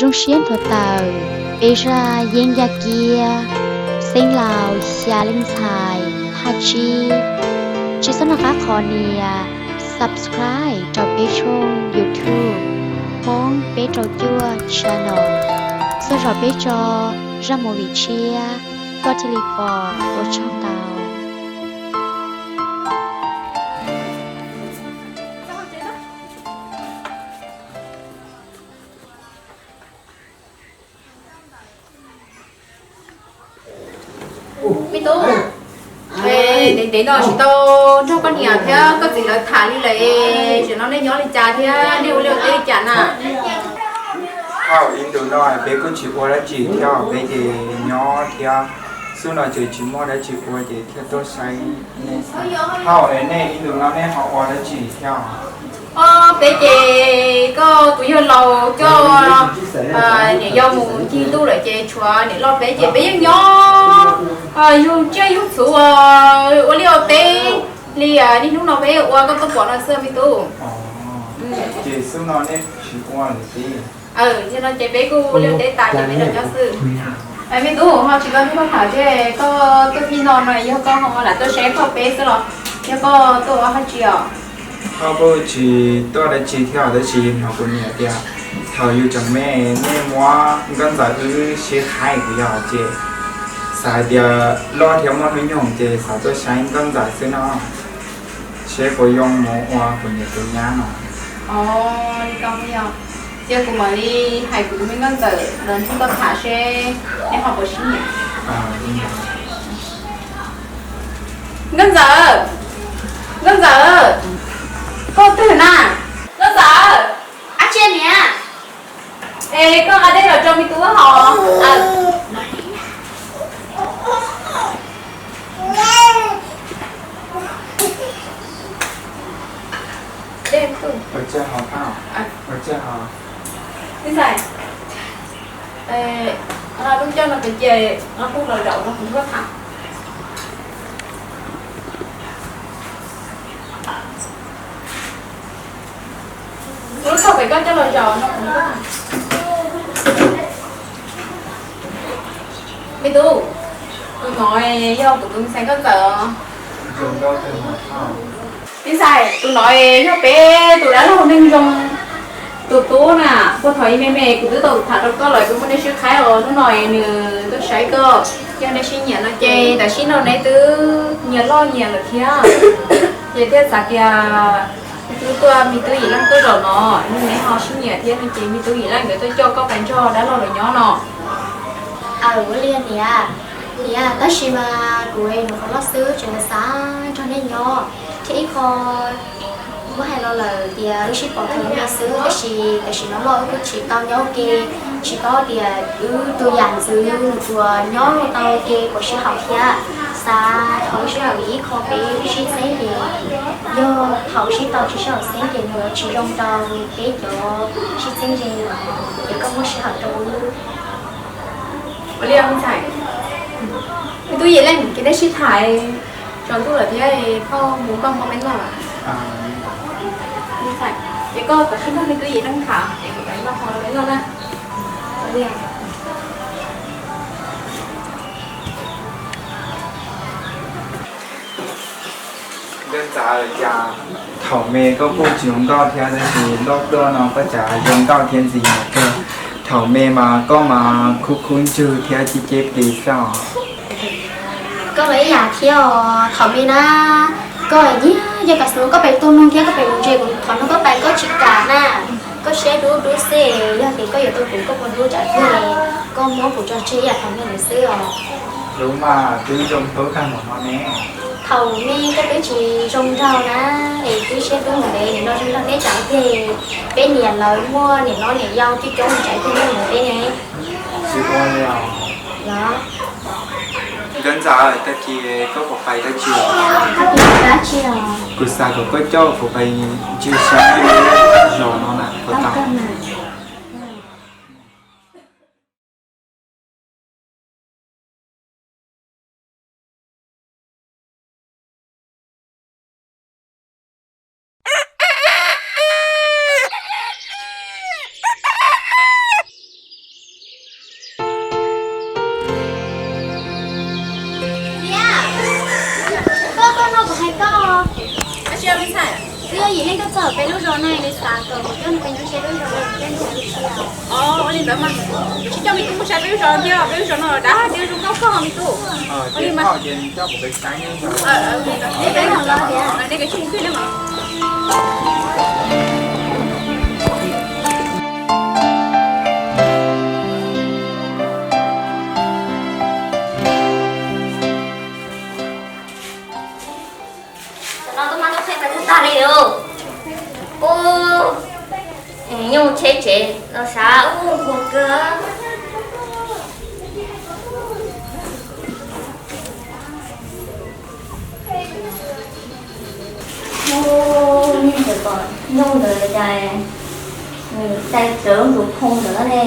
Zoo siab nthuav tawm, peb zaj yeeb yaj kiab, xeeb laus xya leej ntxhais, thaj tsib. Tsis txhob nco qab qhov nias subscribe rau peb tshooj YouTube Hmoob peb rau cuaj channel, txhua zaus peb tso zaj movie tshiab koj thiaj li pom. Ua tsaug ntau. Me tub, ntev ntev no tsis tau nrog koj niam thiab koj txiv lawv tham li lawm, tam sim no nej nyob li cas thiab nej ua liaj ua teb li cas na? Thaum ib ntus no peb kuj tsis ua dab tsi thiab, peb ces nyob thiab, xub no ces tsis muaj dab tsi ua ces thiaj tuaj saib nej. Thaum nej ib ntus no nej ho ua dab tsi thiab? Peb ces koj tus yawg laus coj niam yau mus ncig ntuj lawm ces tshuav niam loj peb ces peb yeej nyob yug tsiaj yug txhu ua liaj ua teb li niaj hnub no peb ua koj tuaj pom no xwb me tub. Ces xub no nej tsis ua lawm tib? Yog no ces peb kuj ua liaj ua teb tas ces peb los nyob xwb. Me tub, ho tsis tau nrog koj tham thiab, koj tuaj txij no no yog koj ho lam tuaj saib phauj peb xwb los yog koj tuaj ua dab tsi os? Phauj kuj tsis tuaj dab tsi thiab os, tab sis hnov kuv niam tias thaum yus tseem me nej muab nkauj ntxawm wb sib qhaib kuv yog ces xav hais tias loj thiab muaj hnub nyoog ces xav tuaj saib nkauj ntxawm xwb no, seb puas zoo mus ua kuv niam tus nyab no. Yog kuv mam li hais kuv tus me nkauj ntxawm los nrog koj tham seb neb ho puas sib nyiam. Nkauj ntxawm, nkauj ntxawm, koj twg na? Nkauj ntxawm, ab tsi niam, es koj nqa dej los rau me tub haus. Dej tub. Ua tsaug os, ua tsaug os. Ntxawm, lub caij no pem cia, kuv los zaum no kuv nrog koj tham. Lub txoj pem koj coj los zaum no kuv nrog koj tham. Me tub, tus no yog kuv tus ntxhais nkauj ntxawm os. Ntxhais, tus no yog peb tus dab laug Neej Zoo tus tub na. Puag thaum ib me me kuv twb tau tham rau koj lawm, kuv muab nej sib qhaib os. Hnub no nws tuaj saib koj, yog nej sib nyiam no ces tam sim no neb twb nyias loj nyias lawm thiab. Ces thiaj xav tias twb tuaj me tub Yim Leej tuaj zaum no, yog neb ho sib nyiam thiab no ces me tub Yim Leej nkawd tuaj coj koj pais nrog dab laug lawv nyob no. Aws, ua li niam, niam, tab sis mas kuv nyuam qhuav loj xwb tseem xav nrog nej nyob thiab ib qho. Kuv hais los lawm tias wb sib pom thaum me xwb, tab sis tam sim no loj wb kuj tsis tau nyob ua ke, tsis paub tias wb tus yam ntxwv nws puas nyob tau ua ke puas sib haum thiab. Xav thaum wb sib haum ib qho peb sib txheeb ces yog thaum sib tau tsis sib haum xeeb ces nws yuav tsis zoo rau peb cov sib txheeb ze no. Es koj muab sib haum rau wb. Ua li os me ntxhais, me tub Yim Leej, ces nej sib tham tsaus ntuj lawm thiab, koj mus koj hmo peb noj. Me ntxhais, ces koj kav tsij nrog me tub Yim Leej tham es kuv pais noj hmo peb noj na. Ua li os. Nkauj ntxawm, cas thaum me koj kuj tsis zoo nkauj thiab, tab sis loj tuaj no koj cas zoo nkauj thiab ntxim nyiam kawg. Thaum me mas koj mas khub khub ntswg thiab ceb ceb plis xwb os. Koj los ib yam thiab os, thaum me na koj nyiam yog kam xwb koj pem tu nug thiab koj pem mus ntse kuv, thaum no koj pais koj tsis kam na. Koj siab dub dub xwb, yog tias koj yuav tau kuv koj puas hlub tsam tiag, koj muab kuv tso tseg ib yam thaum me lawm xwb os. Hlub mas twb zoo hlub tag npaum no ne. Thaum me koj twb tsis zoo nraug na, es twb siab dub mus ntev nim no zoo nraug teb tsam tiag, peb niam lawv muaj niam hlob niam yau coob coob tsam tiag muaj mus peb ne. Tsis ua li os. Los. Nkauj ntxawm, tag kis koj puas pais dab tsi os? Kuv xav kom koj coj kuv pais ncig saib zos no na, puas tau? Twb yog yim leej tuaj txog peb lub zos ne, nws xav kom kuv coj nws pes mus sai peb lub zos, ua li ntawd mas kuv tsis coj me tub mus sai peb lub zos thiab, peb lub zos no dav thiab zoo nkauj kawg me tub. Ua li mas. Tam no koj mas tub qheb pais tag tag li os. Ub, nyuj tsheb tsev los sav ub nquag kawg. Ub, nyuj ntawd, nyuj ntawd cas nws tais rawv ntsuas phoo ntawd ne.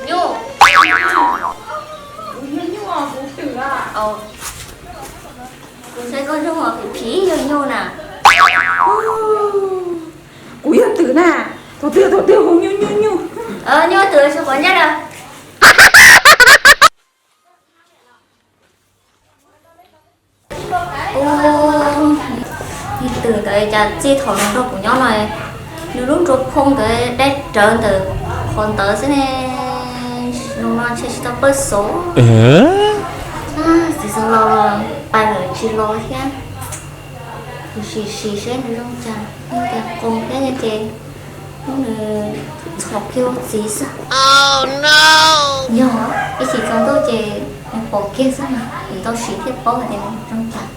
Nyuj. Kuv saib koj zoo os, kuv tsis yog nyuj na. Kuv yog twm na. Thaum twg thaum twg hu nyuj nyuj nyuj. Nyuj twm tsis quav ntsej lawm. Ub, twm ntawd cas txij thaum nws nrog kuv nyob no, nws lub nruas phoo ntawd dai rawv ntawm qhov ntawd xwb ne. Nws no ntshe tsis tau pawj xov. Txiv xeev laus pais lawm tsis los thiab. Kuv sim sim seb nws zoo cas, nws tias qoos thiab ces hnub nws txhom kiag ua txiv xwb. Yog ib chim tsaus ntuj ces nws pom kiag xwb mas kuv tau sim thiaj paub hais tias nws zoo cas.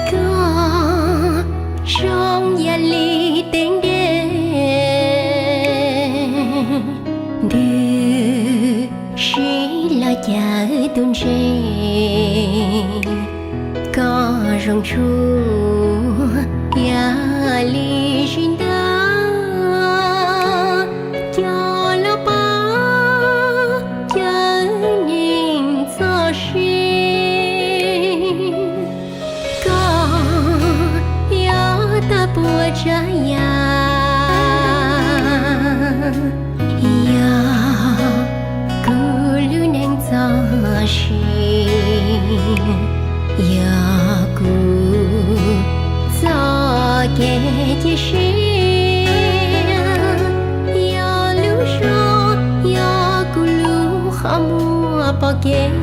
Koj zoo yam li teeb dej, ntws sib los cawm tus ntses. Koj zoo tshua yam li zis ntawd, coj los pab cawm neeg txoj sia. Koj yog tag puas tsav yam, yog kuv lub neej txoj sia, yog kuv txoj kev cia siab, yog lub zog, yog kuv lub qhov muag pom kev.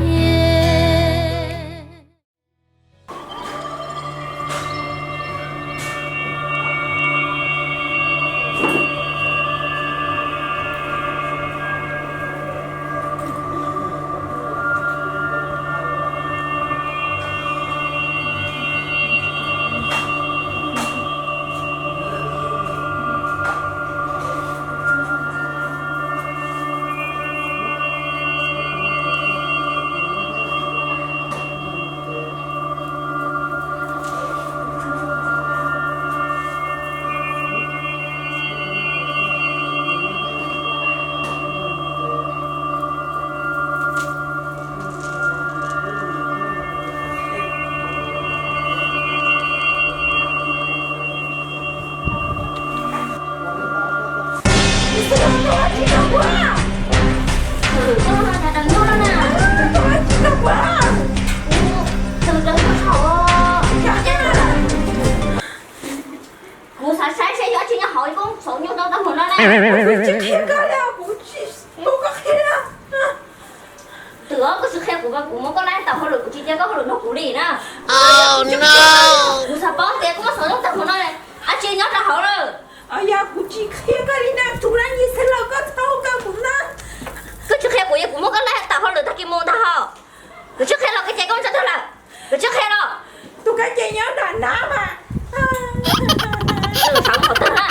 Kuv xav saib seb yog tsis nyob hauv koj txhoov nyuj rau tau mus no na. Kuv tsis qhia koj li, kuv tsis muab koj qhia li. Twm, koj tsis qhia kuv mas kuv muab koj laij tawm hauj lwm, kuv tsis cia koj hauj lwm nrog kuv li na. Kuv xav paub tias koj muab xov tooj tawm mus no, dab tsi nyob rau hauv lawm. Yog kuv tsis qhia koj li na, tus laj nyi xeev laus koj txhob hu koj kuv na. Koj tsis qhia kuv, yog kuv muab koj laij tawm hauj lwm tag kis mus ntag hos. Kuv tsis qhia los koj ces koj tso tag lawm. Kuv tsis qhia los. Tus kab ces nyob nram nab mas. Xav mus qhov twg na?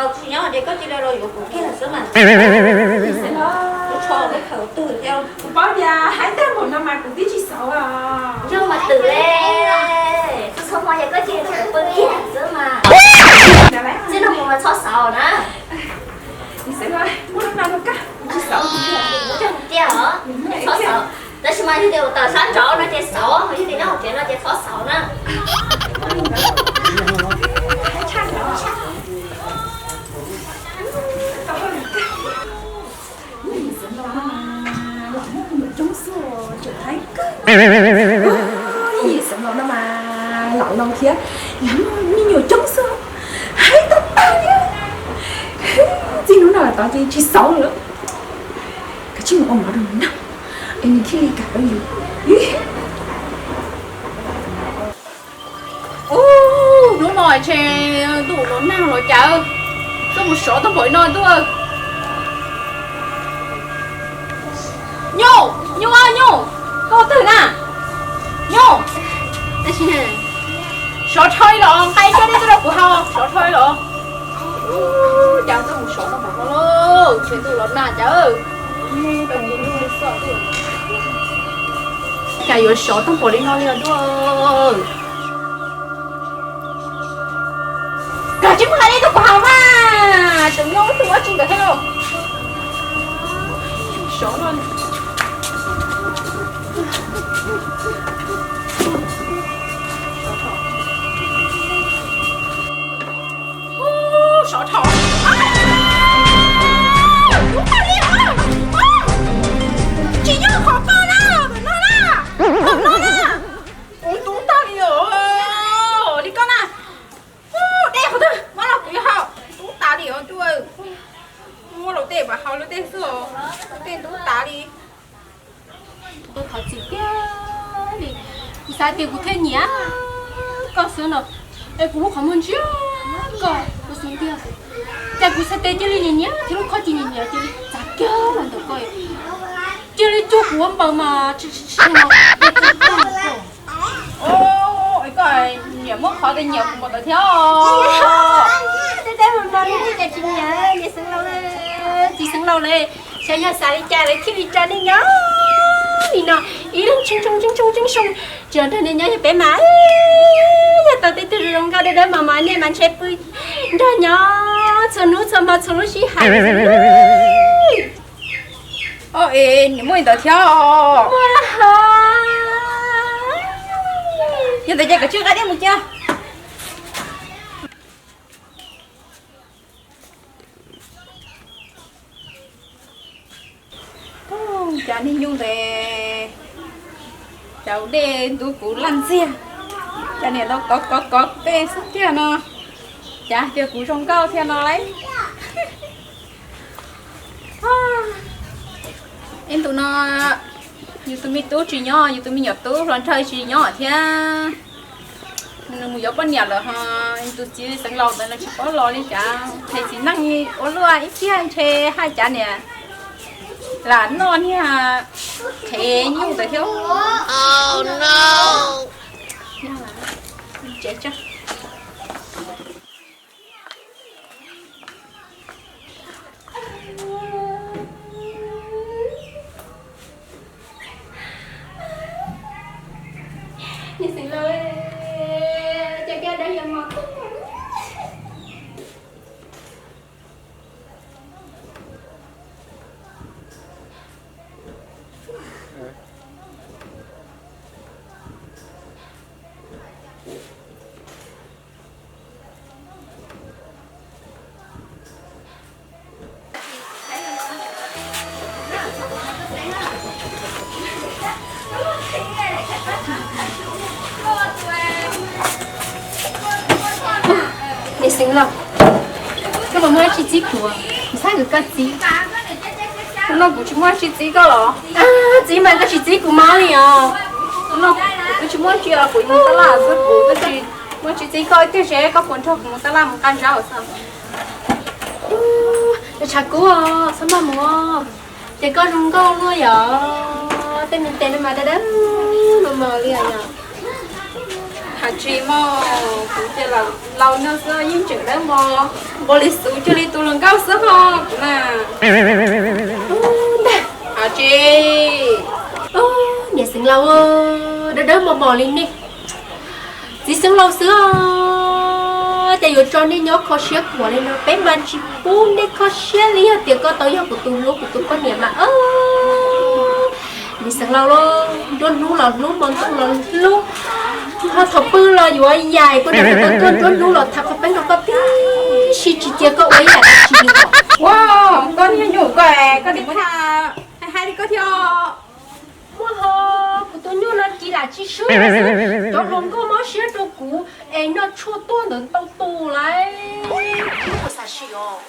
Kuv nyob hauv ces koj cia li los yuav kuv kiag lawm xwb mas. Kuv tso peb khaws twg thiab. Kuv paub tias haib tag npaum no mas kuv twb tsis xauv os. Yog mas twm le. Txhua txhua hmo ces koj cia li tso kuv pw kiag xwb mas. Txij no mus mas txhob xauv na. Muaj lub no rau koj, kuv tsis xauv. Tiag os, txhob xauv. Tab sis mas yog tias ua tawm sab nraud no ces xauv, yog tias nyob hauv tsev no ces txhob xauv na. Xeev Laus no mas los muaj me nyuam coob xwb, tseem haib kawg. Xeev Laus no mas laus laus thiab, los muaj me nyuam coob xwb, haib tag tag li. Txij hnub no los tod ces tsis xauv lawm. Kav tsij mus ua mov rau nws noj, es nws thiaj li kam rau yus. Ub, hnub no ntshe ntuj los nag los cas, koj mus sov tau npaum li no ntuj. Nyuj, Nyuj, Nyuj, koj twg na? Nyuj, sov dhau li los nqa ib co dej tuaj rau kuv haus, sov dhau li los. Cas koj mus sov tau npaum no lauj, ntshe ntuj los nag cas. Cas yuav sov tau npaum li no li os ntuj. Koj tsis muaj hais li tus kuv hais mas, tseem nyob tus muab tsis ntawd thiab lauj. Sov no. Sov dhau. Ub, tub tag li os. Tsis yog qhov koj na, tus no na. Tus no na. Ub, tub tag li os. Li koj na. Ub, dej qhov twg muab los kuv yuav haus. Tub tas li os ntuj. Muab luag tej mas haus luag tej xwb os. Luag tej tub tas li. Kuv thov txim tiag li, kuv xav tias kuv thiaj nyiam koj xwb no, es kuv lub qhov muag ntsia koj, kuv xav tias, cas kuv xav tias cia li nyiam nyiam thiab lub koj cia nyiam nyiam cia li txav kiag los ntawm koj, cia li cuag kuv ua npaws mas tsis tsis tsis no. Koj nyiam muab qhov tias nyiam kuv npaum ntawd thiab. Deb deb mus no li cas tsis nyiam, nyiam Xeev Laus, txiv Xeev Laus li. Xyov yog xav li cas lawv thiaj li tso nej nyob li no ib leeg tshee tsoo tshee tsoo tshee tsoo, tsis nrog nej nyob yog peb mas yog tau tej tug zoo zoo nkauj dawb dawb mos mos nej mas ntshe pw nrog nyob txhua hnub txhua hmo txhua lub sij hawm. Nws muaj li ntawd thiab. Yog ntawd ces koj tsij nqa dej mus cia. Cas niag nyuj ntawd, cas ua dej ntub kuv laj ntxiag, cas niam no kov kov kov kuv tej xub tiag no, cas hais tias kuv zoo nkauj thiab no lauj. Ib ntus no yus tus me tub tsis nyob, yus tus me nyuam tub hluas nraug tsis nyob thiab, nws mus yuav poj niam lawm ho, yus tus txiv Xeev Laus ntawd no tsis paub los li cas, ntshe txiv neej ua luaj ib tiag ntshe haj cav niam lam noj niag qhev nyuj ntawd thiab. Niam Xeev Laus, cas koj dag yog mos koj. Niam Xeev Laus, koj puas muaj dab tsi txib kuv? Kuv xav kom koj txib. Hnub no kuv tsis muaj dab tsi txib koj los? Txib mas koj tsis txib kuv mob li os. Hnub no kuv tsis muaj dab tsi os, kuv mus tab laj xwb, kuv twb tsis muaj dab tsi txib koj tiag, seb koj puas nrog kuv mus tab laj mus nqa zaub xwb. Tshav kub os, txhob maj mus. Ces koj zoo nkauj luaj yom, tej me tes no mas dawb dawb mos mos li os yom. Hais tsis mog, kuv ces laus no xwb yeej tseem dawb mos npaum li xwb, cuag li tus hluas nkauj xwb ho kuv na. Ntag, hais tsis. Niam xeev laus, dawb dawb mos mos li nej, txiv xeev laus xwb os, ces yuav tso nej nyob kho siab khuav li no, peb mas tsis pub nej kho siab li. Yog tias koj tau yog kuv tus hlub, kuv tus poj niam mas, niam xeev laus, nruab hnub los hlub, hmo ntuj los hlub, ho thaum pw los yuav yaim, kuv niam tau tuaj nruab hnub los tham qhov peb rau koj tib si, tsis cia koj ua ib yam dab tsi li os. Ua, koj niag nyuj ko, koj tib tham hais li koj thiab. Muaj ho, kuv tus nyuj no ris lam tsis swb, cov hluas nkauj mob siab rau kuv es noj tshuaj tuag ntawd ntau tus lawm. Kuv xav sim os.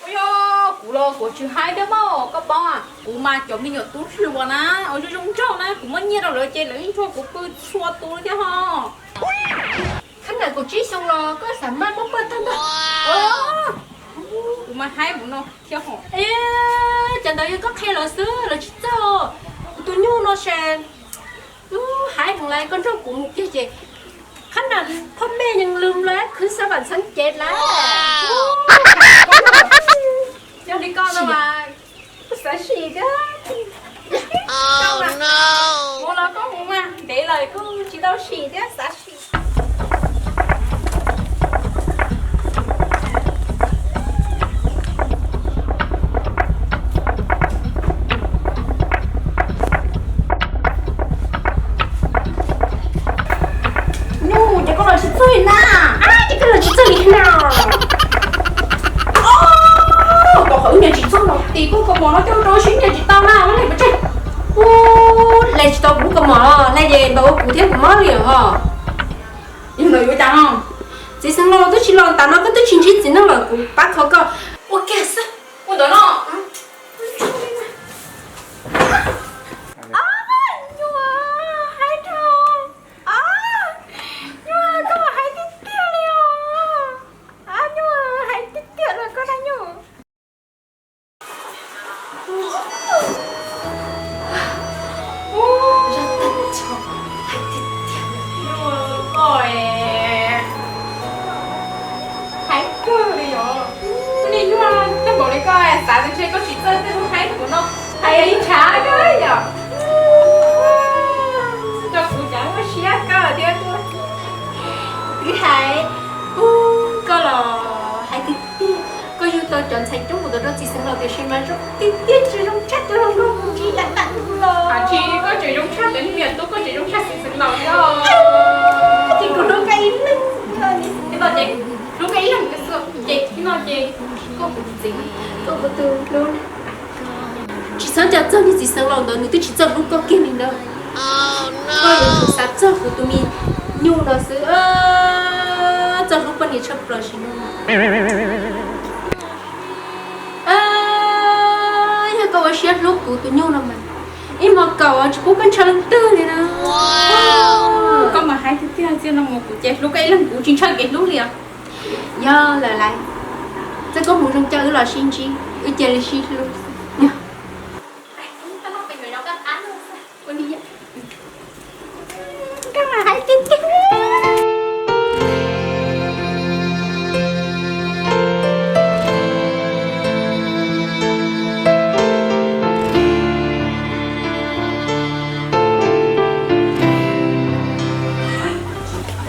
Ua yog kuv los kuv tsis haib thiab mog, koj paub, kuv mas cov me nyuam tub hluas na, ua zoo zoo nraug na, kuv muab nyiaj rau lawv ces lawv yeej nrog kuv pw txhua tus li thiab ho. Khab nam kaum tsib xyoo los koj xav maj muab pawj tag ntag. Kuv mas haib mus no thiab ho. Cov ntawd yog koj qhia lawv xwb, lawv tsis txawj. Kuv tus nyuj no ces lub haib heev lawm, koj nrog kuv mus kiag ces khab nam phoj mej yeej lwm lawm, khwv xab vam txheeb cev lawm. Yog li koj no mas kuv xav sim thiab. Mus los koj mus mas, ntev lawm kuj tsis tau sim thiab, xav sim. Nyuj, ces koj los tsis txawj li na. Ces koj los tsis txawj li na. Kom qhov wb niam tsis txawj los tim kuv kaus mom no coj rau sib nyiam tsis tau na, hle pov tseg. Ub, hle tsis tau kuv lub kaus mom los hle ces npam ua kuv thiab kuv mob li os. Yog ntawd yuav cas no? Txiv xeev laus twb tsis los tas no, koj twb tsis ntsib txiv neej lawm, kuv pab kho koj. Ua kiag xwb, ua ntawd no. Nyuaj, haib dhau. Nyuaj, koj mas haib tiag tiag li os. Nyuaj, haib tiag tiag li koj na nyuaj. Haib kawg li os. Koj niag nyuaj tag npaum li koj xav tias ntshe koj tsis txawj tej lub haib kuv no, hais li tshav kawg yom. Rau kuv cas muaj siab kawg thiab. Twb hais, koj los hais tiag tiag, koj yug tau cov ntxhais coob mus tau rau txiv xeev laus tiam sis mas zoo tiag tiag, tsis zoo tshaj cov hluas nkauj kuv ntsib yav tas los. Hais tsis koj tseem zoo tshaj cov niag me tub, koj tseem zoo tshaj txiv xeev laus thiab. Ces kuv hlub koj ib leeg, ces hlub koj ib leeg, ces no ces koj kuv tus txiv, koj kuv tus hlub. Tsis txhob nco txog niag txiv xeev laus ntawd, nws twb tsis txawj hlub koj kiag li ntawd. Koj yuav tsum xav txog kuv tus me nyuj no xwb, txawj hlub poj niam tshaj plaws sim no. Yog koj ua siab hlub kuv tus nyuj no mas, ib hmo kaum tsis pub koj ntshaw leej twg li na. Koj mas haib tiag tiag, txij no mus kuv ces hlub koj ib leeg, kuv tsis ntshaw kev hlub li os. Yog lawm laiv, txawm koj mus zoo cas wb los sib ntsib, wb cia li sib hlub.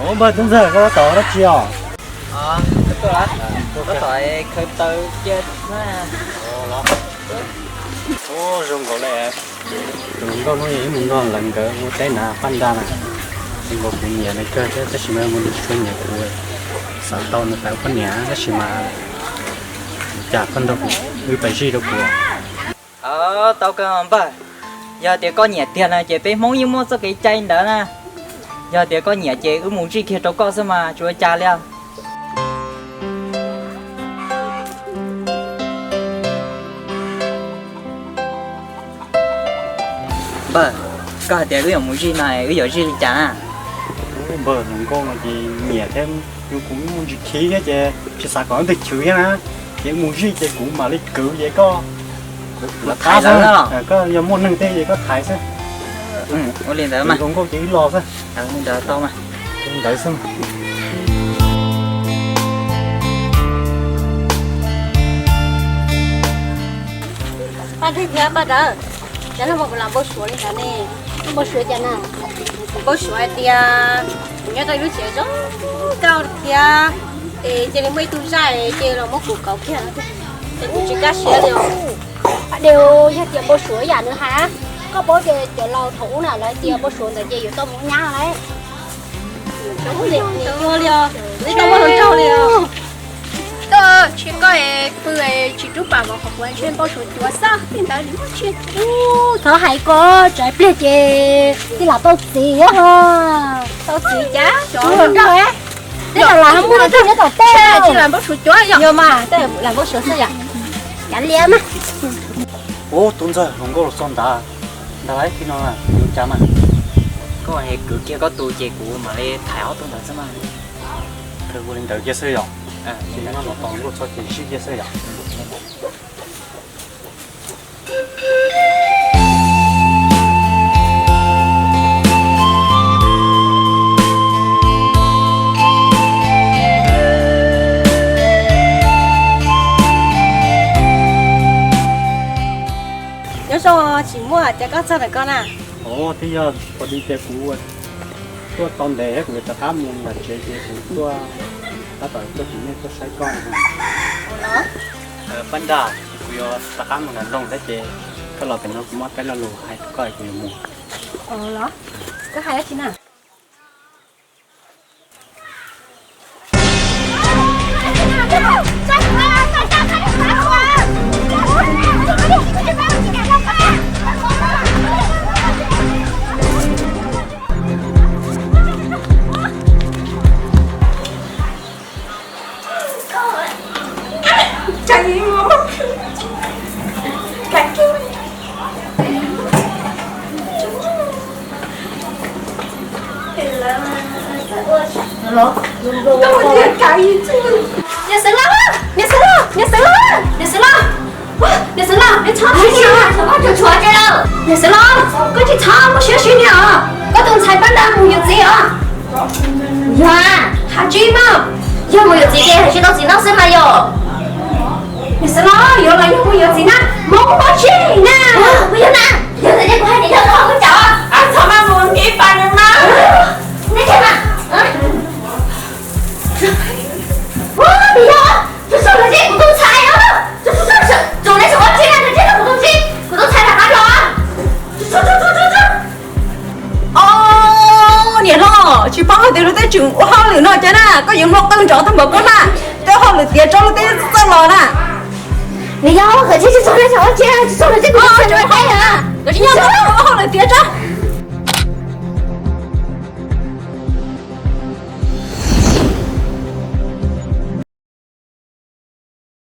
Ua npawg Tub Ntxawg, koj tab tom dab tsi os? Koj tab tom khaws taws cia na. Ua zoo nkaus li. Tus hluas nkauj hnub ib mus nrog lawv nkawd ua teb na, Paj Nra na. Zoo nkaus kuv nyiam nws kawg thiab tab sis mas nws tsis tshua nyiam kuv. Xav tau nws tawv poj niam tab sis mas cas koj nrog kuv wb pais zij rau kuv. Tau kawg npawg, yog tias koj nyiam tiag na ces peb Hmoob yeej muaj txoj kev cai ntawd na. Yog tias koj nyiam ces wb mus zij kiag rau koj xwb mas tsis ua cas li os. Npawg, koj hais tias wb yuav mus zij no wb yuav zij li cas na? Npawg, hluas nkauj no ces nyiam thiab, yus kuv mus ntsis khiv thiab ces tsis xav kom leej twg chwv thiab na, ces wb mus zij ces kuv mam li kwv ces koj, koj yog muaj neeg thiab ces koj thaiv xwb. Ua li ntawd mas. Hluas nkauj ces wb los xwb. Li ntawd tau mas. Ntawd xwb. Paj Dawb thiab Paj Dawb, cov no mas kuv lam npau suav li ntawd ne. Npau suav cas na? Npau suav hais tias kuv nyob rau lub tsev zoo nkauj thiab, es cia li muaj ib tug zaj es cia li los muab kuv kauv kiag no, es kuv tsis kaj siab li os. Deu, yog tias npau suav yam nws hais, koj paub tias cov laus thaum ub na lawv tias npau suav ntawd ces yuav tau mus nyab lawm. Li os, tsis tau muaj hluas nraug li os. Tsis koj pw tsis rub pam vov qhov quav ntshe npau suav cuav xwb li ntawd li muaj tsis. Thov hais koj tsam ib pliag ces tij lam tau txiv os. Tau txiv cas? Hluas nraug, tej zaum lam muaj nyob tom tej. Tsis lam npau suav cuav yog. Yog mas, tej zaum lam npau suav xwb yom. Cas liam mas. Ub, tub ntxawg, hluas nkauj los txog ntawd, ntawd ib tug no, ua cas mas? Koj kwv kiag koj tus ces kuv mam li thaiv ob tug ntawd xwb mas. Ua li ntawd kiag xwb yom. Ces nyob no tos nkauj txog ces sib kiag xwb yom. Nyob zoo, tsis muaj tias koj txog ntawm koj na. Ov, twb yog ua li tias kuv tuaj tau ntev thiab kuv yuav rov qab mus nram tsev ces kuv tuaj tab tom tuaj tim nej tuaj saib koj. Paj Nraj, kuv yuav rov qab mus nram nroog thiab ces koj los pem no kuv muab peb lo lus hais rau koj es kuv yuav mus. Los, koj hais dab tsi na? Niam Xeev Laus, Niam Xeev Laus, Niam Xeev Laus, Niam Xeev Laus, Niam Xeev Laus, neb txhob siab siab, Niam Xeev Laus, koj tsis txhob muaj siab siab li os, koj tus ntxhais Paj Nraj mus yuav txiv os. Yog, hais tsis mas, yog mus yuav txiv ces hais tsis tau txiv no xwb mas yog. Niam Xeev Laus, yuav los yog mus yuav txiv na, mus ua tsi na, mus yog na, yog ntawd ces kuv hais tias yog koj mus cov, txhob mas mus ib pas nws mas, neb thiaj mas, ua tias yog, tsuas tsuas lawm ces kuv tus ntxhais os, tsuas tsuas tsuas neb tsis ua tsi na, neb thiaj kuv tus txiv, kuv tus ntxhais rov qab los. Os, niam hlob, tsis paub hais tias luag tej tseem ua hauj lwm no cas na, koj yuav mloog qw nrov tag npaum koj na, tej hauj lwm tiav tso luag tej txawj los na. Nws yog qhov tsis txog, tsis txog, tsis txog, tsis txog, tsis txog, tsis txog, hauj lwm tiav tso.